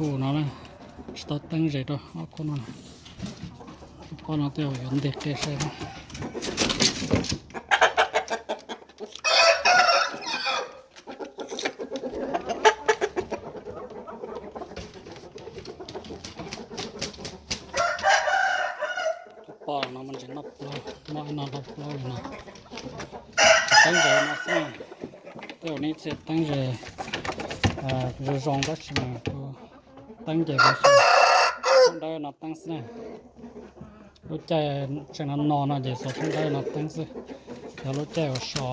Tus no na, tsis tau teeb zes rau ob khub no. Pob no tej zaum yuav nteg qe saib na. Tus poj no mas ntshe noj plaub, noj ib no noj plaub li no. Teeb zes no xwb na, tej zaum nej txhia teeb zes zoo zoo tab sis mas kuv teeb ces kuv xuas thoob dawb no teeb xwb na. Lub caij tseem no no no ces xuas thoob dawb no teeb xwb. Yog lub caij uas sov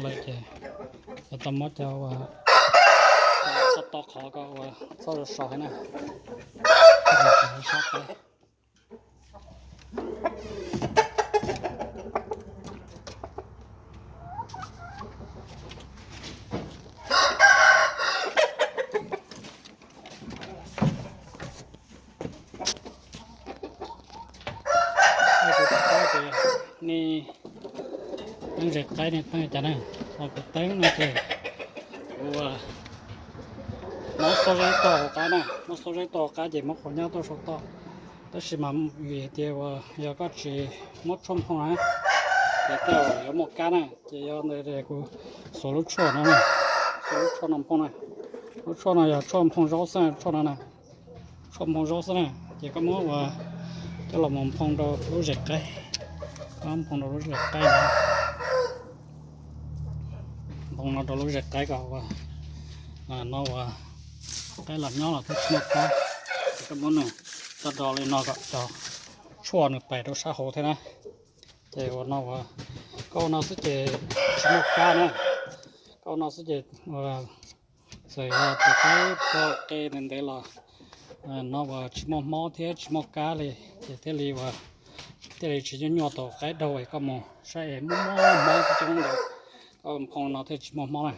lawm ces yuav tau muab cov uas toj toj qhov kom uas txhob sov heev na. Sab teb. Kuv tsis paub tias nej teeb zes qaib nej teeb li cas na, ho kuv teeb no ces kuv muab xub zeb tuaj hauv qab na, muab xub zeb tuaj hauv qab ces muab qhov nyab tuaj saum toj. Tab sis mas vim tias uas yog koj tsis muab tshuaj nphoo na, ces tej zaum yuav muaj kab na, ces yog ntawd kuv xuas lub tshuaj no, xuas lub tshuaj no nphoo na. Lub tshuaj no yog tshuaj nphoo zaub xwb, tshuaj no na, tshuaj nphoo zaub xwb na, ces koj muab uas coj los mus nphoo rau lub zes qaib, koj nphoo rau lub zes qaib no, nphoo no rau lub zes qaib kom uas no uas qaib los nyob los thiaj tsis muaj kab. Ces koj muab nws coj do li no kom cov tshuaj nws pais rau sab hauv thiab na. Ces ua no uas koj ua no xwb ces tsis muaj kab na, koj ua no xwb ces uas txawm yog tus qaib qe ntev ntev los no uas tsis muaj mob thiab tsis muaj kab li, ces thiaj li uas thiaj li tsis nyuaj nyuaj tau qaib daug es koj mus saib es muaj mob coob ntawd, koj nphoo no thiaj tsis muaj mob na.